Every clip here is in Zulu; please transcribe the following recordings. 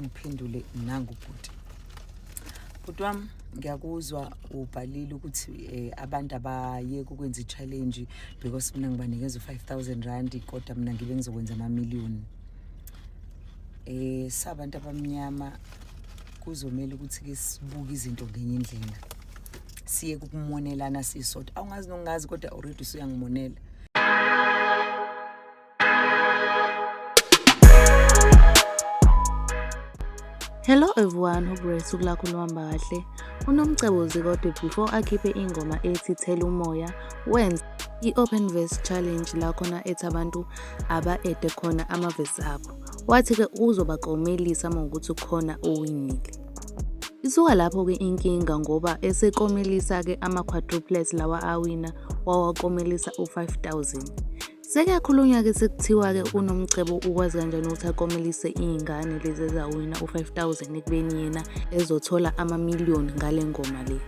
ngiphendule nangu bhuti. Bhuti wami, ngiyakuzwa ubhalile ukuthi abantu abayeke ukwenza i-challenge because mina ngibanikeza u-5000 rand, kodwa mina ngibe ngizokwenza amamiliyoni. Sabantu abamnyama kuzomela ukuthi ke sibuke izinto ngenye indlela, siye kukumonelana sisodwa. Awungazi nokungazi, kodwa already usuyangimonela. Hello everyone, hope usuku lakho luhamba kahle. UNomcebo Zikode before akhiphe ingoma ethi Thela Umoya, wenza i-open verse challenge la khona ethi abantu aba-ede khona amavesi abo. Wathi-ke uzobakomelisa uma ukuthi khona owinile. Isuka lapho-ke inkinga ngoba esekomelisa-ke ama-quadruplets lawa awina, wawakomelisa u-5000. Sekuyakhulunywa-ke sekuthiwa-ke uNomcebo ukwazi kanjani ukuthi akomelise iy'ngane lezi ezawina u-5000 ekubeni yena ezothola amamiliyoni ngale ngoma le.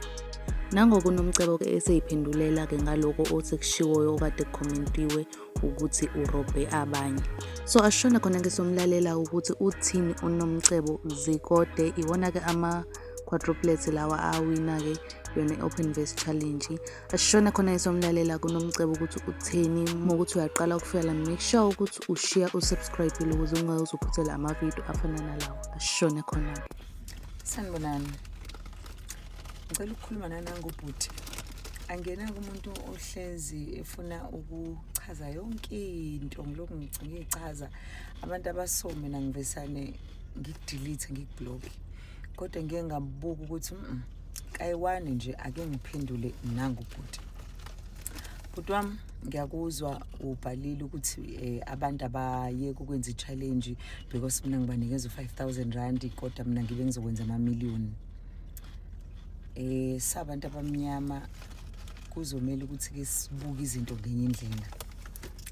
Nangoku uNomcebo-ke eseyiphendulela-ke ngaloko osekushiwoyo okade kukhomentiwe ukuthi urobhe abanye. So asishone khona-ke somlalela ukuthi uthini uNomcebo Zikode. Iwona-ke ama-quadruplets lawa awina-ke yona i-open verse challenge. Asishone khona esomlalela kuNomcebo ukuthi utheni. Uma ukuthi uyaqala ukufika la, make sure ukuthi ushiya usubscribe ukuze ungeke uzuphuthela amavidiyo afana nalawa. Asishone khona-ke. Sanibonani, ngicela ukukhuluma nanangu ubhuti. Angena kumuntu ohlezi efuna ukuchaza yonke into, ngilokhu ngichaza abantu abaso mina ngivesane ngikudelete, ngikublock, kodwa ngike ngabuka ukuthi kayiwani nje, ake ngiphendule nangu bhuti. Bhuti wami, ngiyakuzwa ubhalile ukuthi abantu abayeke ukwenza i-challenge because mina ngibanikeza u-5000 rand, kodwa mina ngibe ngizokwenza amamiliyoni. Sabantu abamnyama kuzomela ukuthi ke sibuke izinto ngenye indlela,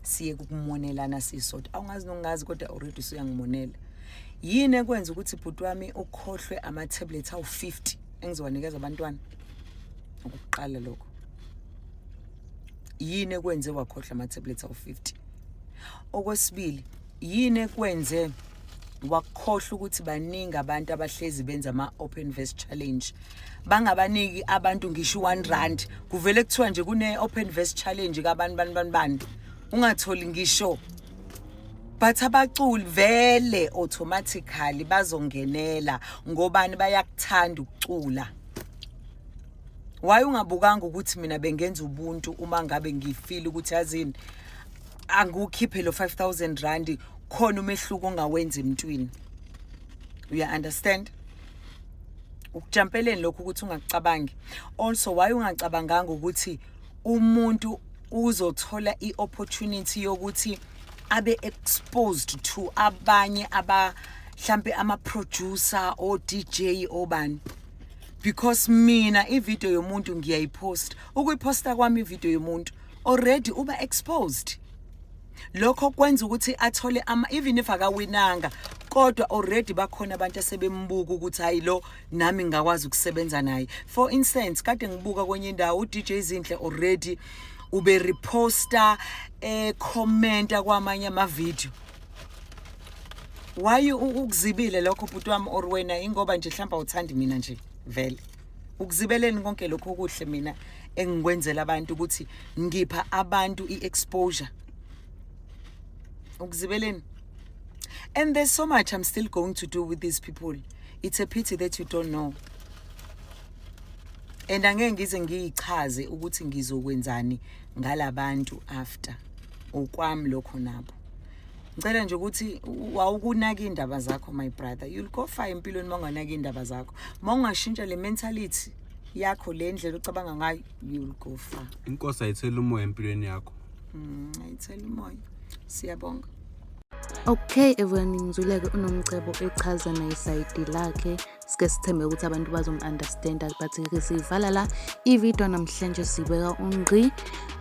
siye kukumonelana sisodwa. Awungazi nokungazi, kodwa already usuyangimonela. Yini ekwenza ukuthi bhuti wami ukhohlwe ama-tablet awu-50 engizowanikeza abantwana? Ukuqala lokho, yini ekwenze wakhohlwa ama-tablets awu-50? Okwesibili, yini ekwenze wakhohlwa ukuthi baningi abantu abahlezi benza ama-open verse challenge, bangabaniki abantu ngisho u-1 rand? Kuvele kuthiwa nje kune-open verse challenge kabani bani bani bani, ungatholi ngisho, but abaculi vele automatically bazongenela ngobani? Bayakuthanda ukucula. Why ungabukanga ukuthi mina bengenza ubuntu uma ngabe ngifeel ukuthi yazini, angukhiphe lo 5000 rand, khona umehluko ongawenza emntwini? You understand? Ukujampeleni lokhu ukuthi ungakucabangi. Also, why ungacabanganga ukuthi umuntu uzothola i-opportunity yokuthi abe exposed to abanye aba mhlambe ama-producer o DJ obani? Because mina ivideo yomuntu ngiyayipost. Ukuyiposta kwami ivideo yomuntu, already uba exposed. Lokho kwenza ukuthi athole ama, even if akawinanga, kodwa already bakhona abantu asebembuka ukuthi hayi, lo nami ngingakwazi ukusebenza naye. For instance, kade ngibuka kwenye indawo, uDJ Zinhle already ube reposta, commenta kwamanye ama video. Why ukuzibile lokho, bhuti wami? Or wena ingoba nje mhlawumbe awuthandi mina nje vele, ukuzibeleni konke lokho okuhle mina engikwenzela abantu, ukuthi ngipha abantu i-exposure? Ukuzibeleni? And there's so much I'm still going to do with these people. It's a pity that you don't know, and angeke ngize ngiyichaze ukuthi ngizokwenzani ngalabantu after okwami lokho nabo. Ngicela nje ukuthi wawukunaka iy'ndaba zakho, my brother. You'll go far empilweni uma unganaki iy'ndaba zakho, uma ungashintsha le mentality yakho, le ndlela ocabanga ngayo, you'll go far. Inkosi ayithela umoya empilweni yakho. Ayithela umoya, siyabonga. Okay everyone, ngizwile-ke uNomcebo echaza nayisayidi lakhe. Sike sithembe ukuthi abantu bazom-understanda, but-ke siyivala la ividiyo namhlanje, sibeka ungqi.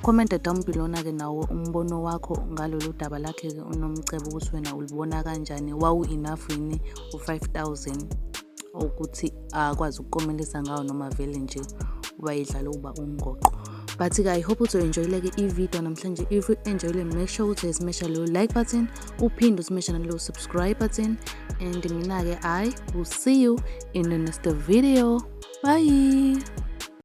Comment down below-ke nawo umbono wakho ngalolu daba lakhe-ke uNomcebo, ukuthi wena ulibona kanjani, wawu-enough yini u-5000 ukuthi akwazi ukukomelisa ngawo, noma vele nje wayedlala uba ungoqo. But-ke I hope ukuthi u-enjoyile-ke i-video namhlanje. If u-enjoyile, make sure ukuthi uyasmasha leyo like button, uphinde usmasha naleyo subscribe button, and mina-ke I will see you in the next video. Bye.